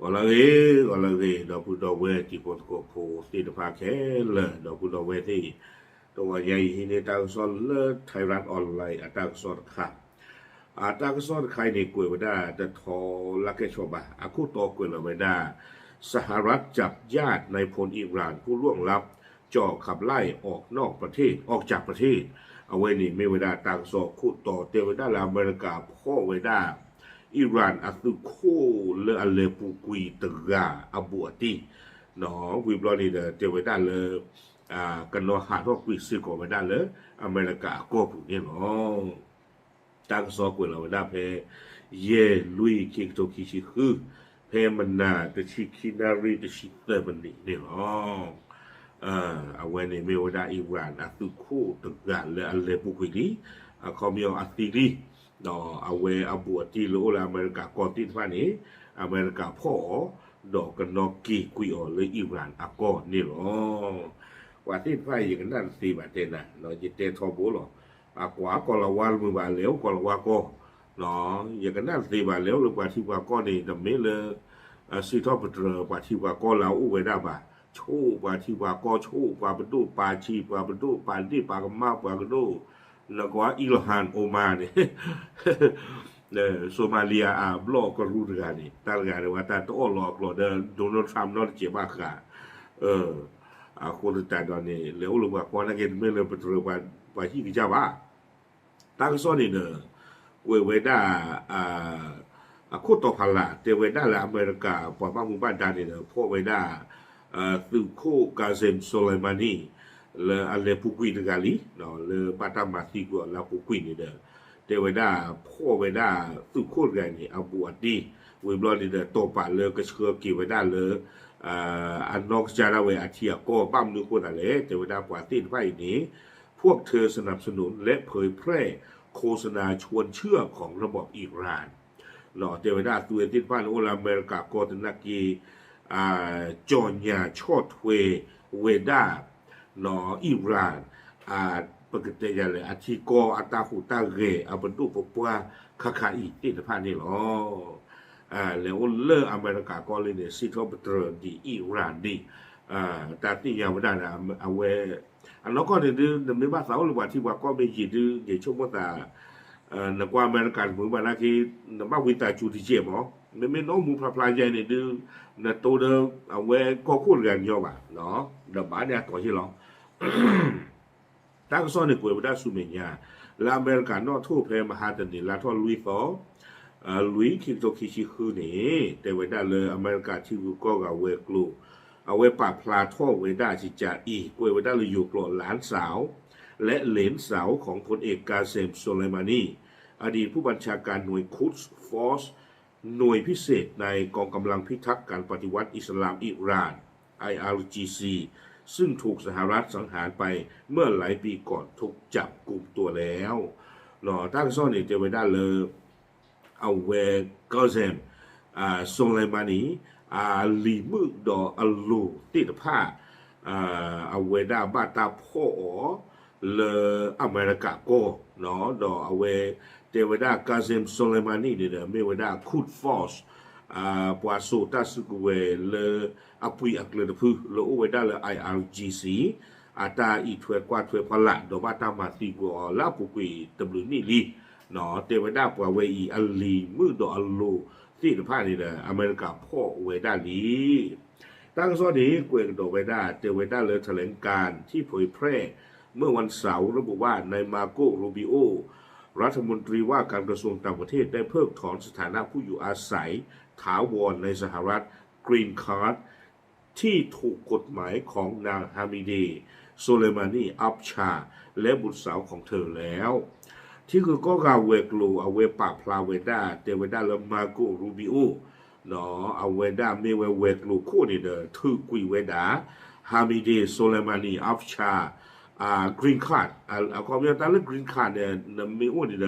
ဂီၤလၢအဂ့ၤ, ဂီၤလၢအဂ့ၤ ဒီပုၢ်ဒီဝဲၢ်တံၤဖိသကိးဖိသ့ၣ်တဖၣ်ခဲလၢာ်, ဒီပုၢ်ဒီဝဲၢ်သ့ၣ်, တဂီၤညါအံၤဟံးန့ၢ်တၢ်ကစီၣ်လၢ Thairath Online အတၢ်ကစီၣ်တခါ, အတၢ်ကစီၣ်တခါအံၤန့ၣ် ကွဲးဝဲဒၣ်တထီလၢကဲၣ်ဆိးဘၣ်, အခိၣ်တီကွဲးလီၤဝဲဒၣ် สหรัฐจับญาตินายพลอิหร่านผู้ล่วงลับ จ่อขับไล่ออกนอกประเทศ ออกจากประเทศ အဝဲန့ၣ်မ့ၢ်ဝဲဒၣ်တၢ်ကစီၣ်ခိၣ်တီတဲဝဲဒၣ်လၢအမဲရကၤဖီၣ်ဝဲဒၣ် အံရၣ်အသုးခိၣ်လၢအလဲၤပူၤကွံာ်တဂၤအဘူးအတံၢ်, ဝံၤဘျီန့ၣ်ဒီးတဲဝဲဒၣ်လၢ ကနီၤဟးထီၣ်ကွံာ်စ့ၢ်ကီးဝဲဒၣ်လၢအမဲရကၤအကီၢ်ပူၤန့ၣ်လီၤ. တၢ်ကစီၣ်ကွဲးလီၤဝဲဒၣ်ဖဲ ယဲၢ်လွံၢ်ခံကထိခံဆံဃု, ဖဲမနၤတဆံခံနၣ်ရံၣ်တဆံသၢမံးနံးန့ၣ်လီၤ. အဝဲန့ၣ်မ့ၢ်ဝဲဒၣ်အံရၣ်အသုးခိၣ်တဂၤလၢအလဲၤပူၤကွံာ်လံ, အခီပညီအသံလံ, ဒီးအဝဲအဘူးအတံၢ်လၢအိၣ်လၢအမဲရကၤကီၢ်သ့ၣ်တဖၣ်န့ၣ် အမဲရကၤဖီၣ်အီၤ, ဒီးကနီၤက့ၤကွံာ်အီၤလၢအံရၣ်အကီၢ်န့ၣ်လီၤ. ပှၤသ့ၣ်တဖၣ်ယကနၣ်တသ့ဘၣ်တဲနၤ, ယတဲထီဘိလီၤ. အကွၢ်ကီၢ်လီၤဝါတမုာ်ဘၣ်လဲၤအိၣ်ကီၢ်လီၤဝါကီၢ်, ယကနၣ်တသ့ဘၣ်လဲၤအိၣ်လၢပှၤထံပှၤကီၢ်န့ၣ် တမ့ၢ်လၢ စံးထီၣ်ပတြၢၤပှၤထံပှၤကီၢ်လၢအအိၣ်ဝဲဒၣ်ဘၣ်, ဆိၣ်ပှၤထံပှၤကီၢ် ဆိၣ်ပှၤပဒိၣ်ပာ်ဆံး ပှၤပဒိၣ်ပာ်ဒ့ၣ်ပာ်ကမၣ်ပှၤကဒိၣ်, နကွၢ် Ilhan Omar န့ၣ် Somalia အဘျီၣ်ကရူၢ်တဂၤန့ၣ် တၢ်တဂၤန့ၣ်ဝဲတၢ်တအီၣ်လီၤအကျိၤဒီး Donald Trump နီတစဲးဘၣ်ဃး, အဃိသတးဒီးန့ၣ် လဲၤအိၣ်လၢပှၤကီၢ်နာ်က့ တမ့ၢ်လၢပတြၢၤပှၤဟံၣ်ကစၢ်ဘၣ်. တၢ်ကစီၣ်န့ၣ်ဒီး ကွဲးဝဲဒၣ် အခိၣ်တီဖးလၢ် တဲဝဲဒၣ်လၢအမဲရကၤပှၤဘၣ်မူဘၣ်ဒါန့ၣ်ဒီး ဖီၣ်ဝဲဒၣ် သုးခိၣ် Qasem Soleimani လၢအလဲၤပူၤကွံာ်တဂၤလံ, လၢဘၣ်တၢ်မၤသံကွံာ်အီၤလၢအပူၤကွံာ်န့ၣ်ဒီး တဲဝဲဒၣ်ဖီၣ်ဝဲဒၣ်သုးခိၣ်တဂၤန့ၣ် အဘူးအတံၢ်, ဝံၤဘျီန့ၣ်ဒီး တီၢ်ပာ်လၢကဆှၢက့ၤဝဲဒၣ်လၢ အနီၢ်ကစၢ်ဒၣ်ဝဲအထံအကီၢ် ဘၣ်မနုၤအဃိသတးလဲၣ် တဲဝဲဒၣ်ပှၤသ့ၣ်တဖၣ်အံၤန့ၣ် พวกเธอสนับสนุนและเผยแพร่โฆษณาชวนเชื่อของระบอบอิหร่าน တဲဝဲဒၣ်သုးဝဲသ့ၣ်တဖၣ်န့ၣ်အိၣ်လၢအမဲရကၤကီၢ်သနာ်က့ ကြေညာချီၣ်ထွဲဝဲဒၣ် အံရၣ် ပကတဲယၤလဲၣ် အထံကီၢ်အတၢ်ဟူးတၢ်ဂဲၤအပဒိၣ်ပပှၢ်ခါခါအံၤသ့ၣ်တဖၣ်န့ၣ်လီၤ. လဲၤအိၣ်လၢအမဲရကၤကီၢ်လံန့ၣ် စံးထီၣ်ပတြၢၤဒ်အံရၣ်ဒ် တၢ်သ့ၣ်ညါဝဲဒၣ်န့ၣ် အဝဲ အနီၢ်ကီၢ်န့ၣ်ဒုး နမ့ၢ်ဘၣ်သးအိၣ်လၢပှၤထံပှၤကီၢ်မ့ၢ်ယံာ်ဒုး ယဆိကမိၣ်သး နကွၢ်အမဲရကၤတမုာ်ဘၣ်နာ်က့ နဘၣ်ဝံသးစူၤတကဲးမး, မ့မ့ၢ်နအိၣ်မူဖျါဖျါယဲန့ၣ်ဒုး နတိဒီးအဝဲကီၢ်ခိၣ်တဂၤညီဘၣ်, ဒီးဘၣ်န့ၣ်အတီၤယ့ၢ်လီၤ. တၢ်ကစီၣ်န့ၣ်ကွဲးဝဲဒၣ်ဆူမဲာ်ညါ လၢအမဲရကၤနီၣ်ထိၣ်ဖဲမဟါတနံၤလါထီၣ်လွံၢ်သီ လွံၢ်ခံကထိခံဆံဃုန့ၣ် တဲဝဲဒၣ်လၢအမဲရကၤထံဂုၤကီၢ်ဂၤဝဲၤကျိၤ အဝဲပာ်ဖျါထီၣ်ဝဲဒၣ်စံးကၠၤအံၤ ကွဲးဝဲဒၣ်လၢယိၤကျိာ် หลานสาว และเหลนสาวของพลเอกกาเซม โซเลมานี อดีตผู้บัญชาการหน่วย Quds Force หน่วยพิเศษในกองกำลังพิทักษ์การปฏิวัติอิสลามอิหร่าน ไออาร์จีซี ซึ่งถูกสหรัฐสังหารไปเมื่อหลายปีก่อนถูกจับกุมตัวแล้ว တၢ်ကစီၣ်န့ၣ်တဲဝဲဒၣ်လၢ အဝဲ Qasem Soleimani အလံၤမုၣ်ဒီးအလိၤသ့ၣ်တဖၣ် အဝဲဒၣ်ဘၣ်တၢ်ဖီၣ်အီၤ လၢအမဲရကၤကီၢ် ဒီးအဝဲတဲဝဲဒၣ် Qasem Soleimani န့ၣ်ဒီး မ့ၢ်ဝဲဒၣ် Quds Force ပှၤစိာ်တၢ်စုကဝဲၤလၢအပှံၤအကျၢၤတဖု လၢအိၣ်ဝဲဒၣ်လၢ I R G C အတၢ်အံးထွဲကွၢ်ထွဲဖီလာ် ဒီးဘၣ်တၢ်မၤသံကွံာ်အီၤလၢအပူၤကွံာ်တဘျုးနံၣ်လံ. တဲဝဲဒၣ်ပှၤဝဲအံၤအလံၤမုၣ်ဒီးအလိၤသ့ၣ်တဖၣ်န့ၣ်ဒီး အမဲရကၤဖီၣ်ဝဲဒၣ်လံ. တၢ်ကစီၣ်န့ၣ် ကွဲးကဒီးဝဲဒၣ် တဲဝဲဒၣ်လၢ แถลงการณ์ที่เผยแพร่เมื่อวันเสาร์ระบุว่านายมาโก รูบิโอ รัฐมนตรีว่าการกระทรวงต่างประเทศได้เพิกถอนสถานะผู้อยู่อาศัยถาวรในสหรัฐ Green Card ที่ถูกกฎหมายของนางฮามิเดย์ โซเลมานี อัฟชา และบุตรสาวของเธอแล้ว ထံဂုၤကီၢ်ဂၤဝဲၤကျိၤ အဝဲပာ်ဖျါဝဲဒၣ် တဲဝဲဒၣ်လၢ Marco Rubio အဝဲဒၣ်မ့ၢ်ဝဲဝဲၤကျိၤခိၣ်န့ၣ်ဒီး ထုးကွံာ်ဝဲဒၣ် Hamideh Soleimani Afshar green card အခီပညီတၢ်လၢ green card န့ၣ် နမ့ၢ်အိၣ်န့ၣ်ဒီး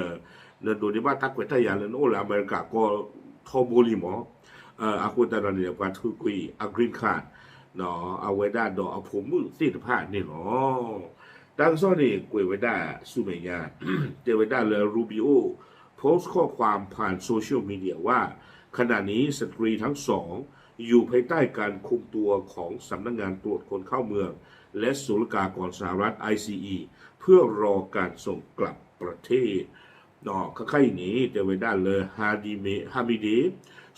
နဒိးန့ၢ်ဘၣ်တၢ်ခွဲးတၢ်ယာ်လၢနအိၣ်လၢအမဲရကၤကီၢ်ထီဘိလံမး. အဃိသတးဒီးန့ၣ် ပှၤထုးကွံာ်အ green card အဝဲဒၣ်ဒီးအဖိမုၣ်သ့ၣ်တဖၣ်န့ၣ်လီၤ. တၢ်ကစီၣ်န့ၣ် ကွဲးဝဲဒၣ်ဆူမဲာ်ညါ တဲဝဲဒၣ်လၢ Rubio post ข้อความผ่านโซเชียลมีเดียว่า ขณะนี้สตรีทั้งสอง อยู่ภายใต้การคุมตัวของสำนักงานตรวจคนเข้าเมืองและศุลกากรสหรัฐ ไอซีอี เพื่อรอการส่งกลับประเทศ ခဲခါအံၤန့ၣ် တဲဝဲဒၣ်လၢ Hamideh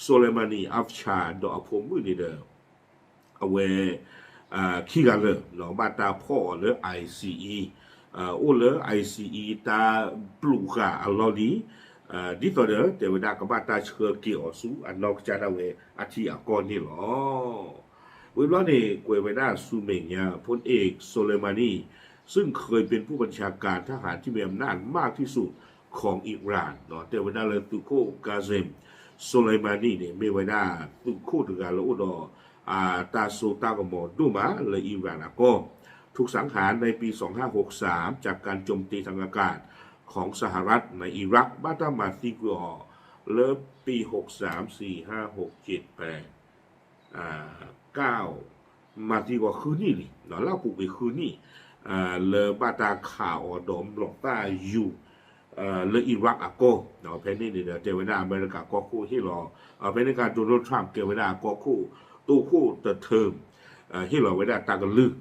Soleimani Afshar ဒီးအဖိမုၣ်န့ၣ်ဒီး အဝဲ ခံဂၤလၢာ် ဘၣ်တၢ်ဖီၣ်အီၤလၢ I C E အိၣ်လၢ I C E တၢ်ပျူၤဃာ်အလီၢ်လံၤ ဒ်သိးဒီး တဲဝဲဒၣ်ကဘၣ်တၢ်ဆှၢက့ၤအီၤဆူ အနီၢ်ကစၢ်ဒၣ်ဝဲအထံအကီၢ်န့ၣ်လီၤ. ဝံၤဘျီန့ၣ် ကွဲးဝဲဒၣ်ဆူမဲာ်ညါ พลเอก โซเลมานี ซึ่งเคยเป็นผู้บัญชาการทหารที่มีอำนาจมากที่สุดของอิหร่าน တဲဝဲဒၣ်လၢသုးခိၣ် Qasem Soleimani န့ၣ် မ့ၢ်ဝဲဒၣ်သုးခိၣ်တဂၤလၢအိၣ်ဒီး တၢ်စိတၢ်ကမီၤဒိၣ်မးလၢ Iran အကီၢ် ถูกสังหารในปีสองห้าหกสาม จากการโจมตีทางอากาศของสหรัฐในอิรัก ဘၣ်တၢ်မၤသံကွံာ်အီၤလၢ ปีหกสาม สี่ห้าหกเจ็ดแปด ကၢ် မၤသံကွံာ်ဃုနံၣ်လံ လၢအပူၤကွံာ်ဃုနံၣ် လၢဘၣ်တၢ်ခးအီၤဒီးမျိာ်သၣ်ယူၤ လၢ Iran အကီၢ် ဖဲန့ၣ်န့ၣ်ဒီး တဲဝဲဒၣ်အမဲရကၤကီၢ်ခိၣ်ဟ့ၣ်လီၤ ဖဲန့ၣ်အခါ Donald Trump ကဲဝဲဒၣ်အကီၢ်ခိၣ်တိခိၣ်တထၢ ဟ့ၣ်လီၤဝဲဒၣ်တၢ်ကလုၢ်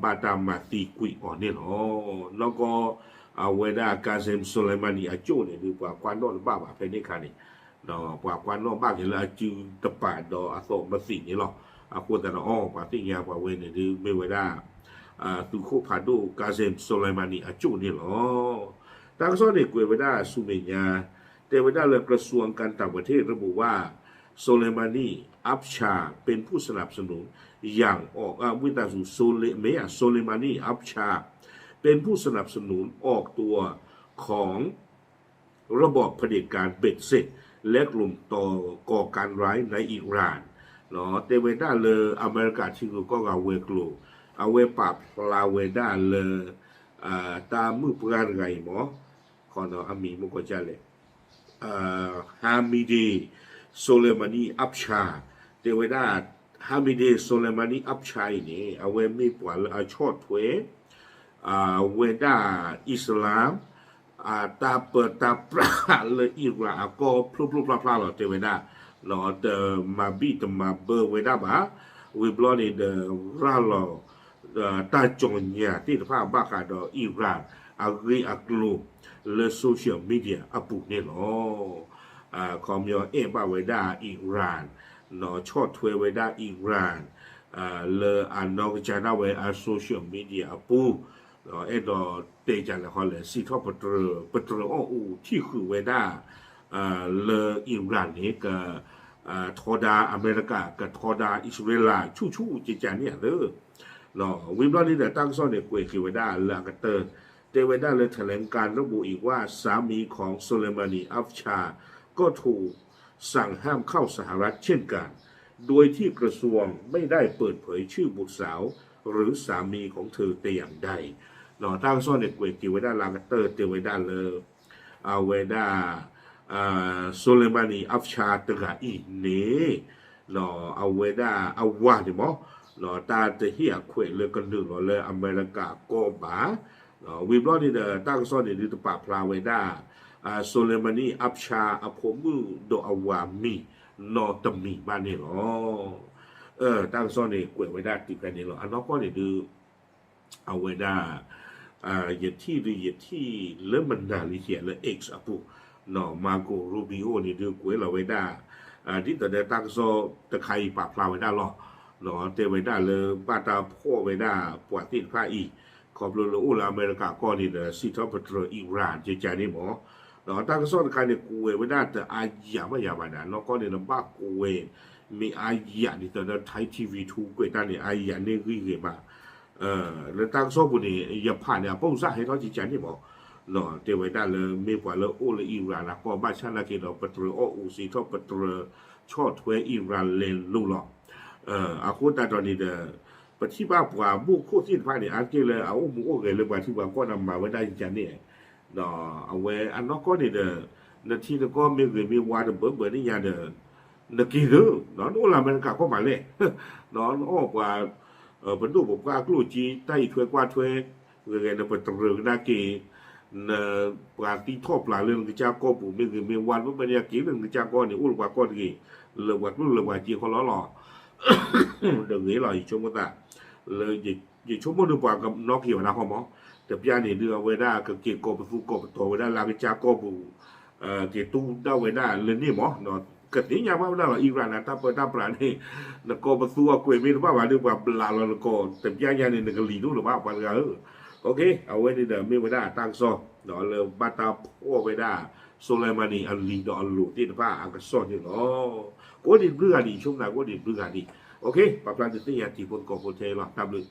ဘၣ်တၢ်မၤသံကွံာ်အီၤန့ၣ်လီၤ. နီၢ်ကီၢ် အဝဲဒၣ် Qasem Soleimani အကၠိၣ်န့ၣ်ဒီး ပှၤကွၢ်နီၣ်တဘၣ်ဘၣ်ဖဲန့ၣ်အခါန့ၣ် ပှၤကွၢ်နီၣ်ဘၣ်က့ၤလၢအစုတပၤဒီးအသီမသံးန့ၣ်လီၤ. အဃိသတးဒီး အီ ပှၤသ့ၣ်ညါပှၤဝဲန့ၣ်ဒုးမ့ၢ်ဝဲဒၣ် သုးခိၣ်ဖးဒိၣ် Qasem Soleimani အကၠိၣ်န့ၣ်လီၤ. တၢ်ကစီၣ်န့ၣ်ကွဲးဝဲဒၣ်ဆူမဲာ်ညါ တဲဝဲဒၣ်လၢ กระทรวงการต่างประเทศระบุว่า Soleimani Afshar เป็นผู้สนับสนุนอย่างออก อ่ะ ဝံသးစူၤ Sole မ့ၢ် Soleimani Afshar เป็นผู้สนับสนุนออกตัวของระบอบเผด็จการเบ็ดเสร็จ และกลุ่มต่อก่อการร้ายในอิหร่าน တဲဝဲဒၣ်လၢအမဲရကၤထံဂုၤကီၢ်ဂၤဝဲၤကျိၤ အဝဲပာ်ဖျါဝဲဒၣ်လၢ တၢ်မုၣ်ပှၢ်တဂၤအံၤမ့ၢ် ခီအမံၤမ့ၢ်ကီၢ်ကလဲၣ် Hamideh Soleimani Afshar တဲဝဲဒၣ် Hamideh Soleimani Afshar အံၤန့ၣ် အဝဲမ့ၢ်ပှၤလၢအဆီၣ်ထွဲ ဝဲဒၣ်အံၣ်စလၣ် တၢ်ပၢတၢ်ပြးလၢ Iran အကီၢ်ဖျိဖျိဖျါဖျါလီၤ တဲဝဲဒၣ် တမၤဘံၣ်တမၤဘၢဝဲဒၣ်ဘၣ် ဝံၤဘျီန့ၣ်ဒီး ရၤလီၤ တၢ်ကၠီၤညၣ်သ့ၣ်တဖၣ်ဘၣ်ဃးဒီး Iran အဂ့ၢ်အကျိၤလၢ social media အပူၤန့ၣ်လီၤ. ခီပညီအဲၣ်ဘၣ်ဝဲဒၣ် Iran ဆီၣ်ထွဲဝဲဒၣ် Iran လၢအနီၢ်ကစၢ်ဒၣ်ဝဲအ social media အပူၤ အဲၣ်ဒိးတဲကလဲၣ်ဃီလဲၣ် စံးထီၣ်ပတြၢၤ ပတြၢၤအီၣ်အူထံၣ်ဃုာ်ဝဲဒၣ် လၢ Iran န့ၣ် ကထီဒါအမဲရကၤ ကထီဒါအံၣ်စရ့လး ဆူၣ်ဆူၣ်ကကန့ၣ်အသၢ ဝံၤဘျီန့ၣ်ဒီး တၢ်ကစီၣ်န့ၣ်ကွဲးက့ၤဝဲဒၣ်လၢအကတၢၢ် တဲဝဲဒၣ်လၢ แถลงการระบุอีกว่า สามีของ Soleimani Afshar ก็ถูกสั่งห้ามเข้าสหรัฐเช่นกัน โดยที่กระทรวงไม่ได้เปิดเผยชื่อบุตรสาวหรือสามีของเธอแต่อย่างใด တၢ်ကစီၣ်န့ၣ်ကွဲးက့ၤဝဲဒၣ်လၢအကတၢၢ် တဲဝဲဒၣ်လၢ အဝဲဒၣ် Soleimani Afshar တဂၤအံၤန့ၣ် အဝဲဒၣ်အဝၤန့ၣ်မ့ၢ် တၢ်တဟ့ၣ်အခွဲးလၢကနုာ်လီၤလၢအမဲရကၤကီၢ်ဘၣ် ဝံၤဘျီန့ၣ်ဒီး တၢ်ကစီၣ်န့ၣ်ဒုးတပာ်ဖျါဝဲဒၣ် Soleimani Afshar အဖိမုၣ်ဒီးအဝၤမံၤနီတမံၤဘၣ်န့ၣ်လီၤ. တၢ်ကစီၣ်န့ၣ်ကွဲးဝဲဒၣ်တုၤဖဲန့ၣ်လီၤ. အနီၢ်ကီၢ်န့ၣ်ဒုး အဝဲဒၣ် ယထံၣ်ဒုးယထံၣ်လၢမနၤလံ လၢ X အပူၤ Marco Rubio န့ၣ်ဒုးကွဲးလီၤဝဲဒၣ် ဒ်သိးဒီးတၢ်ကစီၣ်တခါအံၤပာ်ဖျါဝဲဒၣ်လီၤ. တဲဝဲဒၣ်လၢဘၣ်တၢ်ဖီၣ်ဝဲဒၣ်ပှၤသ့ၣ်တဖၣ်အံၤ ခီဖျိလၢအိၣ်လၢအမဲရကၤကီၢ်န့ၣ်ဒီး စံးထီၣ်ပတြၢၤ Iran ကကန့ၣ်မ့ၢ် တၢ်ကစီၣ်တခါန့ၣ် ကွဲးဝဲဒၣ်တအါယၤဘၣ်ယၤဘၣ်ဒီး နီၢ်ကီၢ်န့ၣ်ဒီးဘၣ်ကွဲး မ့ၢ်အါယၤဒ်သိးဒီး Thai TV two ကွဲးတၢ်န့ၣ် အါယၤန့ၢ်ဂံၢ်ဂ့ၤမး လၢတၢ်ကစီၣ်ပူၤန့ၣ် ယဖးန့ၣ် အပိၢ်စၢ်ဟဲထီၣ်ကကန့ၣ်မ့ၢ် တဲဝဲဒၣ်လၢမ့ၢ်ပှၤလၢအိၣ်လၢ Iran အကီၢ် ဘၣ်ဆၣ်နာ်က့ဒီး ပတြၢၤအီၣ်အူ စံးထီၣ်ပတြၢၤ ဆီၣ်ထွဲ Iran လဲၤလိၤလီၤ. အဃိသတးဒီးန့ၣ်ဒီး ပထံၣ်ဘၣ်ပှၤမူခိၣ်သ့ၣ်တဖၣ်န့ၣ် အါတက့ၢ်လၢအအိၣ်မူအိၣ်ဂဲၤလၢပှၤထံပှၤကီၢ်ဒီးမၤဝဲဒၣ်ကကန့ၣ် အဝဲအနီၢ်ကီၢ်န့ၣ်ဒီး နထံနကီၢ်မ့ၢ်ဂ့ၤမ့ၢ်ဝါတဘၢဘၢန့ၣ်ညါဒီး နက့ၤသၢ နအိၣ်လၢအမဲရကၤကီၢ်မးလဲၣ် နအီၣ်ပှၤ ပဒိၣ်ပပှၢ်ကျိၣ်စ့ တၢ်အံးထွဲကွၢ်ထွဲ ဂဲၤဂဲၤန့ၣ် ပတြၢၤကဒါက့ၤ နပှၤသံထီၣ်ပျၢ်လၢနကစၢ်ကီၢ်ပူၤမ့ၢ်ဂ့ၤမ့ၢ်ဝါ ပမ့ၢ်န့ၣ်က့ၤလၢနကစၢ်ကီၢ်န့ၣ် အိၣ်လၢပှၤကီၢ်တဂ့ၤ, လၢပှၤကျိၣ်လၢပှၤစ့ခီလီၤလီၤ. တဂ့ၤလီၤ ယဆိကမိၣ်သး, လၢ ယဆိကမိၣ်ဒုးပှၤကနီၣ်က့ၤဝဲဒၣ်ဟီမး, တပျၢ်န့ၣ်ဒုးအဝဲဒၣ်ကက့ၤကိးပသူကိးပတီၤဝဲဒၣ်လၢအကစၢ်ကီၢ်ပူၤ, က့ၤတူၢ်ဒၣ်ဝဲဒၣ်လၢန့ၣ်မး, ကသ့ၣ်ညါဘၣ်ဝဲဒၣ်လီၤ Iran န့ၣ် တၢ်ပၢတၢ်ပြးန့ၣ်, နကိးပသူအကွဲးမ့ၢ်တဘၣ်ဘၣ်ဒီးပှၤဘျးလီၤနကိး တပျၢ်ညါန့ၣ် နကလံၤဒိၣ်လၢၤဘၣ် ပှၤတဂၤဧၢ. အဝဲန့ၣ်ဒီးမ့ၢ်ဝဲဒၣ်တၢ်ကစီၣ် လၢဘၣ်တၢ်ဖီၣ်ဝဲဒၣ် Soleimani အလံာ်ဒီးအလိၤသ့ၣ်တဖၣ်အကစီၣ်န့ၣ်လီၤ. ကိးဒံးဘျုးဂၤဒံး ယဆိကမိၣ်သးကိးဒံးဘျုးဂၤဒံး, ပာ်ဖျါဒုးသ့ၣ်ညါတံၤဖိသကိးဖိထဲအံၤလီၤ တၢ်ဘျုး